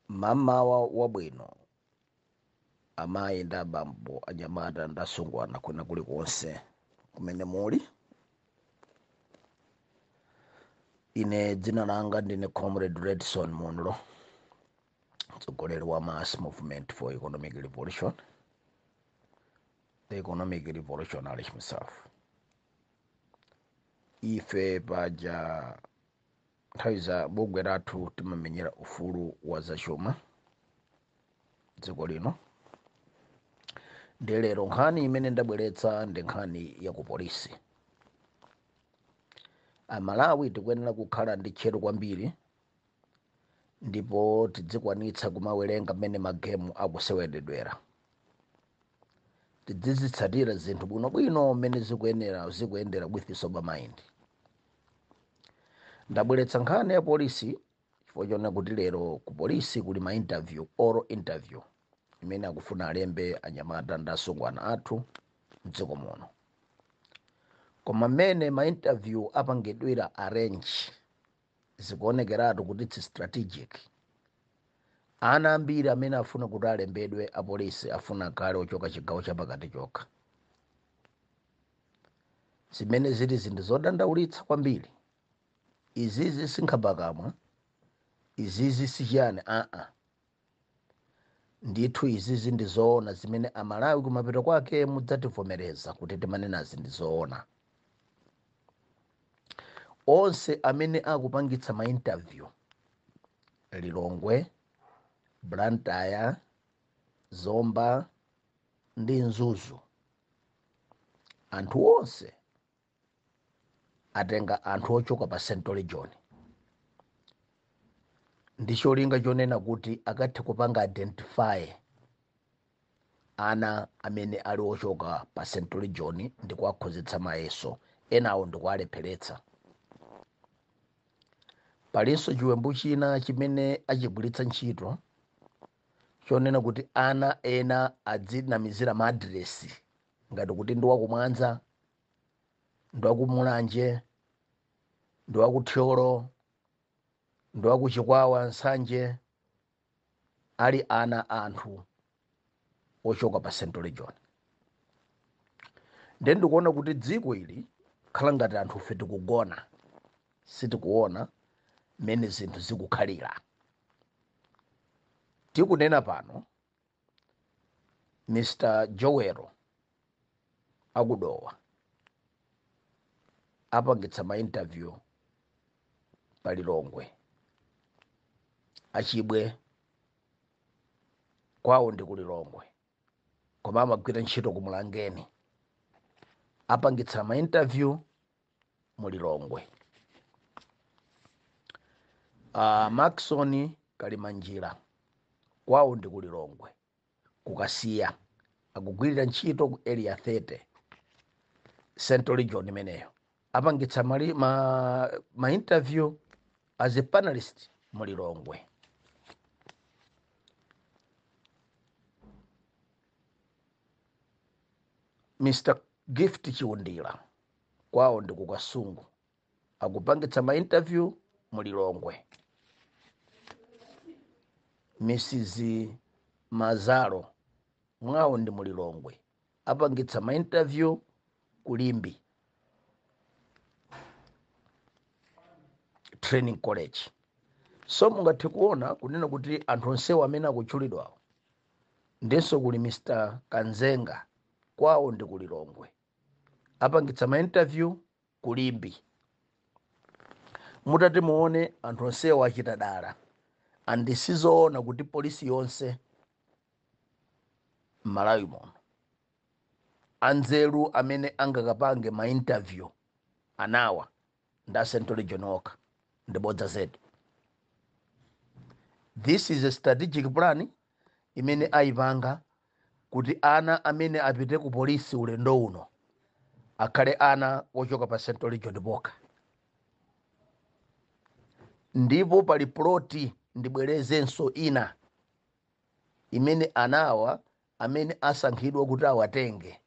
Mamawa wabwino, amayi ndi abambo, anyamata ndi asungwana, kwina kulikonse kumene muli. Ine dzina langa ndine Comrade Redson Munlo, mtsogoleri wa Mass Movement for Economic Revolution, the economic revolutionary himself. Ife paja nthawi za bungwe lathu timamenyera ufulu wa zachuma dziko lino. Ndi lero nkhani imene ndabweretsa ndi nkhani ya ku polisi. Amalawi tikuyenera kukhala ndi tcheru kwambiri ndipo tidzikwanitsa kumawerenga mmene magemu akuseweredwera, tidzizitsatira zinthu bwinobwino mmene zikuyenera zikuyendera with sober mind. Ndabweretsa nkhani ya polisi chifukwa chonena kuti lero ku polisi kuli ma interview, oral interview, imene akufuna alembe anyamata ndi asungwana athu mdziko muno. Koma mmene ma interview apangidwira arrange, zikuonekeratu kuti it's strategic. Ana ambiri amene afuna kuti alembedwe apolisi afuna akhale ochoka chigawo chapakati chokha, zimene zili zinthu zodandaulitsa kwambiri. Izizi sinkhapakamwa, izizi sichiyani, aa, ndithu izizi ndi zoona zimene Amalawi kumapeto kwake mudzativomereza kuti timanenazi ndi zoona. Onse amene akupangitsa ma interview Lilongwe, Blantyre, Zomba ndi Mzuzu, anthu onse atenga anthu ochoka pa Central Region ndi cholinga chonena kuti akathe kupanga identify ana amene ali ochoka pa Central Region ndi kuwakhozetsa mayeso, enawo ndi kuwalepheretsa. Palinso chiwembu china chimene achigwiritsa ntchito chonena kuti ana ena adzinamizira maadiresi ngati kuti ndi wakumwanza, ndi wakumulanje, ndi wakuthyolo, ndi wakuchikwawa, Nsanje, ali ana anthu ochoka pa Central Region. Ndiye ndikuona kuti dziko ili khala ngati anthu ife tikugona, sitikuona mmene zinthu zikukhalira. Tikunena pano, Mr Joel akudowa apangitsa ma interview pa Lilongwe. Achibwe kwawo ndi ku Lilongwe koma amagwira ntchito ku Mulangeni, apangitsa ma interview mu Lilongwe. Maxon Kalimanjira kwawo ndi ku Lilongwe, kukasiya, akugwirira ntchito ku Area 30, Central Region imeneyo, apangitsa ma interview as a panelist mu Lilongwe. Mr Gift Chiundira kwawo ndi ku Kasungu, akupangitsa ma interview mu Lilongwe. Mrs Mazaro mwawo ndi mu Lilongwe, apangitsa ma interview ku Limbe Training College. So mungathe kuona kunena kuti anthu onsewo amene akutchulidwawo, ndinso kuli Mr Kanzenga kwawo ndi ku Lilongwe, apangitsa ma interview ku Limbe. Mutati muone, anthu onsewo achita dala, and sizoona kuti polisi yonse m'Malawi muno anzeru amene angakapange ma interview anawa ndi a Central Region okha. Ndi bodza zedi. This is a strategic plan imene ayipanga kuti ana amene apite ku polisi ulendo uno akhale ana ochoka pa Central Region pokha. Ndipo pali plot, ndibwerezenso, ina imene anawa amene asankhidwa kuti awatenge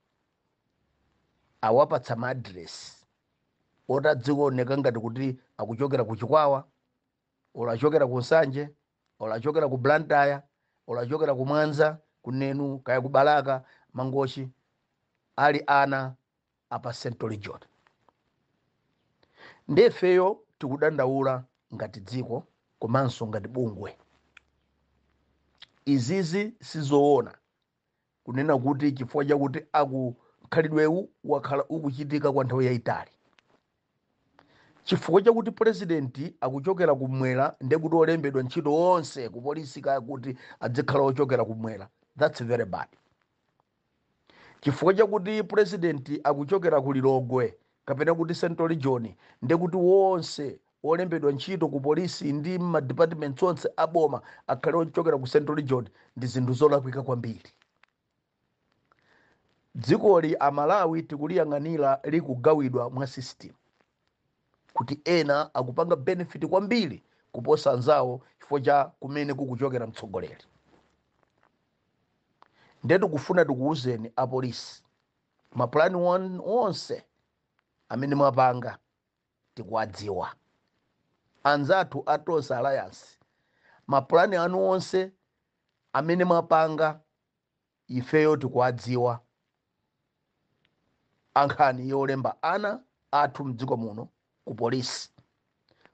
awapatsa maadresi oti adzioneka ngati kuti akuchokera ku Chikwawa, olo achokera ku Nsanje, Olo achokera ku Blantyre, olo achokera ku Mwanza, ku Neno, kaya ku Balaka, Mangochi, ali ana apa Central Region. Ndefeyo tikudandaula ngati dziko komanso ngati bungwe. Izizi sizoona kunena kuti chifukwa chakuti aku khalidwewu wakhala ukuchitika kwa nthawi yayitali, chifukwa chakuti president akuchokera kumwera, ndekuti olembedwa ntchito onse ku polisi kaya kuti adzikhala ochokera kumwera. That's very bad. Chifukwa chakuti president akuchokera ku Lilongwe kapena kuti Central Region, ndekuti wonse olembedwa ntchito ku polisi ndi ma departments onse aboma akhale ochokera ku Central Region, ndi zinthu zolakwika kwambiri. Dzikoli Amalawi tikuliyang'anira likugawidwa mwa system kuti ena akupanga benefit kwambiri kuposa anzawo chifukwa cha kumene kukuchokera mtsogoleri. Ndetu kufuna tikuwuzeni apolisi, mapulani onse amene mwapanga tikuwadziwa. Anzathu a Tonse Alliance, mapulani anu onse amene mwapanga ifeyo tikuwadziwa. Ankhani yolemba ana athu mdziko muno ku polisi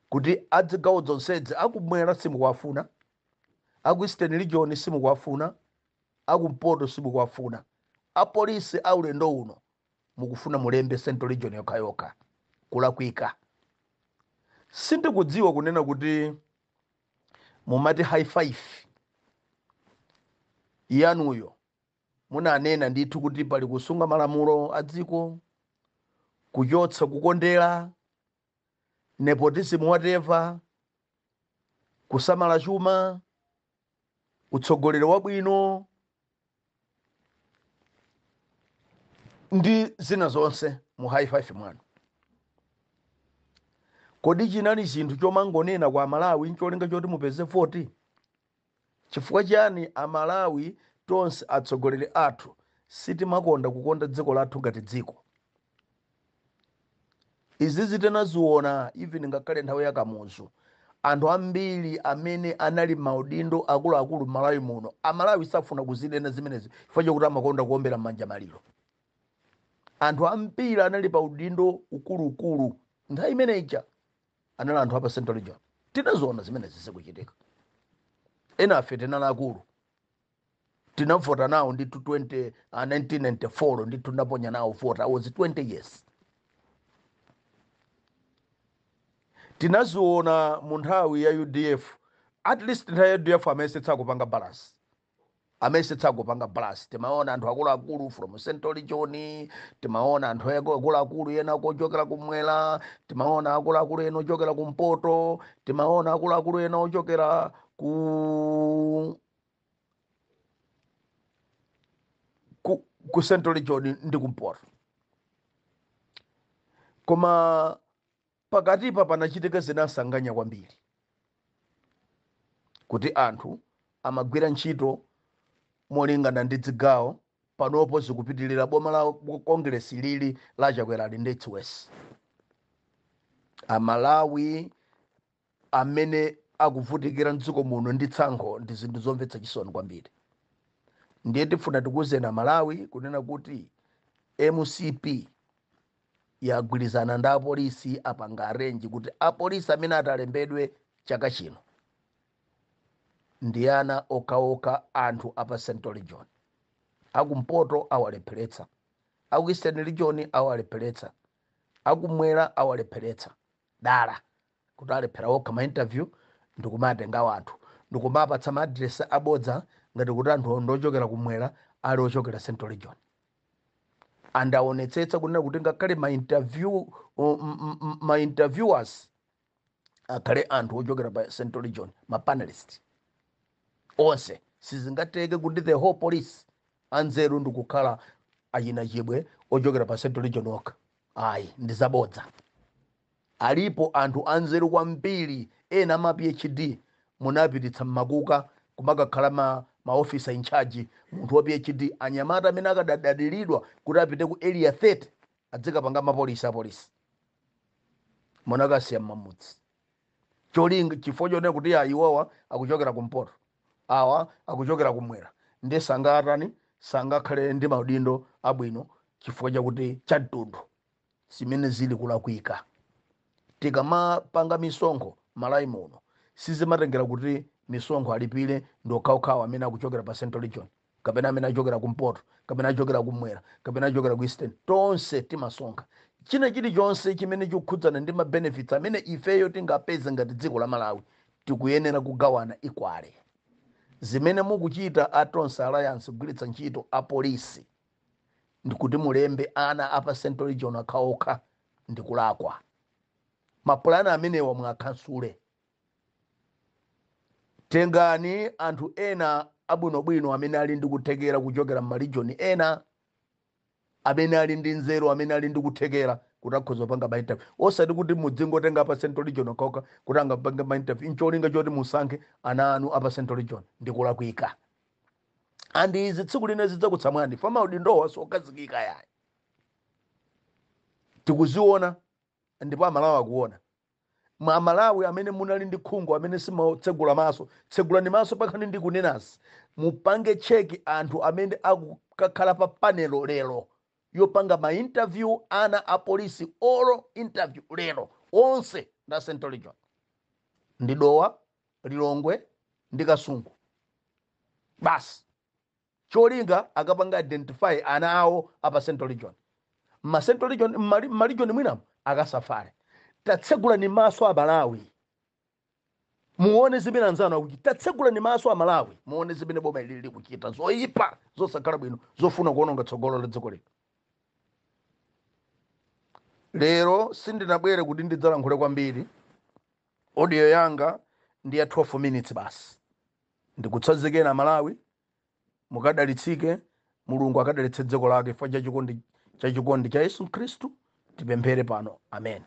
kuti adzigawo zonsezi, akumwera simukuwafuna, aku Eastern Region simukuwafuna, akumpoto simukuwafuna. Apolisi aulendo uno mukufuna mulembe Central Region yokhayokha, kulakwika. Sindikudziwa kunena kuti mumati high five yanuyo munanena ndithu kuti pali kusunga malamulo a dziko, kuchotsa kukondera, nepotism, whatever, kusamala chuma, utsogoleri wabwino ndi zina zonse mu high five mwanu. Kodi chinali chinthu chomangonena kwa Amalawi ncholinga choti mupeze 40? Chifukwa chani Amalawi tonse atsogoleri athu sitimakonda kukonda dziko lathu ngati dziko? Izi zitinaziona even ngakhale nthawi ya Kamuzu. Anthu ambiri amene anali maudindo akuluakulu m'Malawi muno, Amalawi safuna kuzinena zimenezi chifukwa chokuti amakonda kuombera m'manja maliro. Anthu ambiri anali pa udindo ukuluukulu nthawi imeneyi anali anthu apa Central Region. Tinaziona zimenezi zikuchitika. Ena afe tinali akulu, tinavota nawo ndithu 20 1994 ndithu ndaponya nawo vota. I was 20 years. Tinaziona mu nthawi ya UDF. At least nthawi ya UDF amayesetsa kupanga balance, amayesetsa kupanga balance. Timaona anthu akuluakulu from Central Region, timaona anthu akuluakulu ena kochokera kumwera, timaona akuluakulu ena ochokera kumpoto, timaona akuluakulu ena ochokera ku Central Region ndi kumpoto. Koma pakatipa panachitika zinasanganya kwambiri kuti anthu amagwira ntchito molingana ndi zigawo. Panopo zikupitilira boma la Kongresi lili la Chakwera ndi Tsiwesi. Amalawi amene akuvutikira mdziko muno ndi tsankho ndi zinthu zomvetsa chisoni kwambiri. Ndiye tifuna tikuwuzeni Amalawi kunena kuti MCP yagwirizana ndi apolisi, apanga arrange kuti apolisi amene atalembedwe chaka chino ndi ana okhaokha anthu apa Central Region. Akumpoto awalepheretsa, aku Eastern Region awalepheretsa, akumwera awalepheretsa dala kuti alephera okha ma interview ndikumatenga anthu ndikumapatsa ma address abodza ngati kuti anthu ndochokera kumwera ali ochokera Central Region. Andaonetsetsa kunena kuti ngakhale ma interviewers akhale anthu ochokera pa Central Region, ma panelist onse. Sizingateke kuti the whole police anzeru ndikukhala achina chibwe ochokera pa Central Region okha. Ayi, ndi zabodza. Alipo anthu anzeru kwambiri, ena ama PhD, munapititsa mmakuka kumakakhala ma officer in charge. Munthu wa PhD, anyamata amene akadadaliridwa kuti apite ku Area 30 adzikapanga mapolisi, apolisi munakasiya mmamudzi. Cholinga chifukwa chonena kuti ya iwowa akuchokera kumpoto, awa akuchokera kumwera, ndi sangatani, sangakhale ndi maudindo abwino chifukwa chakuti cha mtundu, zimene zili kulakwika. Tikamapanga misonkho Malawi muno, sizimatengera kuti misonkho alipire ndi okhaokhawo amene akuchokera pa Central Region, kapena amene achokera kumpoto, kapena achokera kumwera, kapena achokera ku Eastern. Tonse timasonkha. China chilichonse chimene chikukhudzana ndi ma benefits amene ifeyo tingapeze ngati dziko la Malawi, tikuyenera kugawana equally. Zimene mukuchita a Tonse Alliance, kugwiritsa ntchito apolisi ndikuti mulembe ana apa Central Region okhaokha, ndikulakwa. Mapulani amenewa mwakhansule. Tengani anthu ena abwinobwino amene ali ndi kuthekera kuchokera m'ma region ena, amene ali ndi nzeru, amene ali ndi kuthekera kuti akhoza kupanga ma interview, osati kuti mudzingotenga apa Central Region okhaokha kuti angapange ma interview ncholinga choti musankhe ana anu apa Central Region. Ndikulakwika, and izi tsiku lina zidzakutsamwani fa maudindowa sokhazikika yayi. Tikuziona ndipo Amalawi akuona. Mwa Amalawi amene munali ndi khungu, amene simatsegula maso, tsegulani maso pakhani ndi kunenasi. Mupange check anthu amene akukakhala pa panel lero yopanga ma interview ana a polisi, oral interview lero, onse nda Central Region, ndi Dowa, Lilongwe ndi Kasungu basi. Cholinga akapanga identify ana awo apa Central Region, mma Central Region, mma region mwinamo akasafale. Tatsegulani maso Amalawi, muone zimene anzanu akuchita. Tatsegulani maso Amalawi, muone zimene boma ili likuchita, zoyipa, zosakhala bwino, zofuna kuononga tsogolo la dziko lino. Lero sindinabwere kuti ndidzalankhule kwambiri. Audio yanga ndi ya 12 minutes basi. Ndikutsanzikeni Amalawi, mukadalitsike. Mulungu akadalitse dziko lake chifukwa chachikondi, chachikondi cha Yesu Khristu. Tipemphere pano. Amen.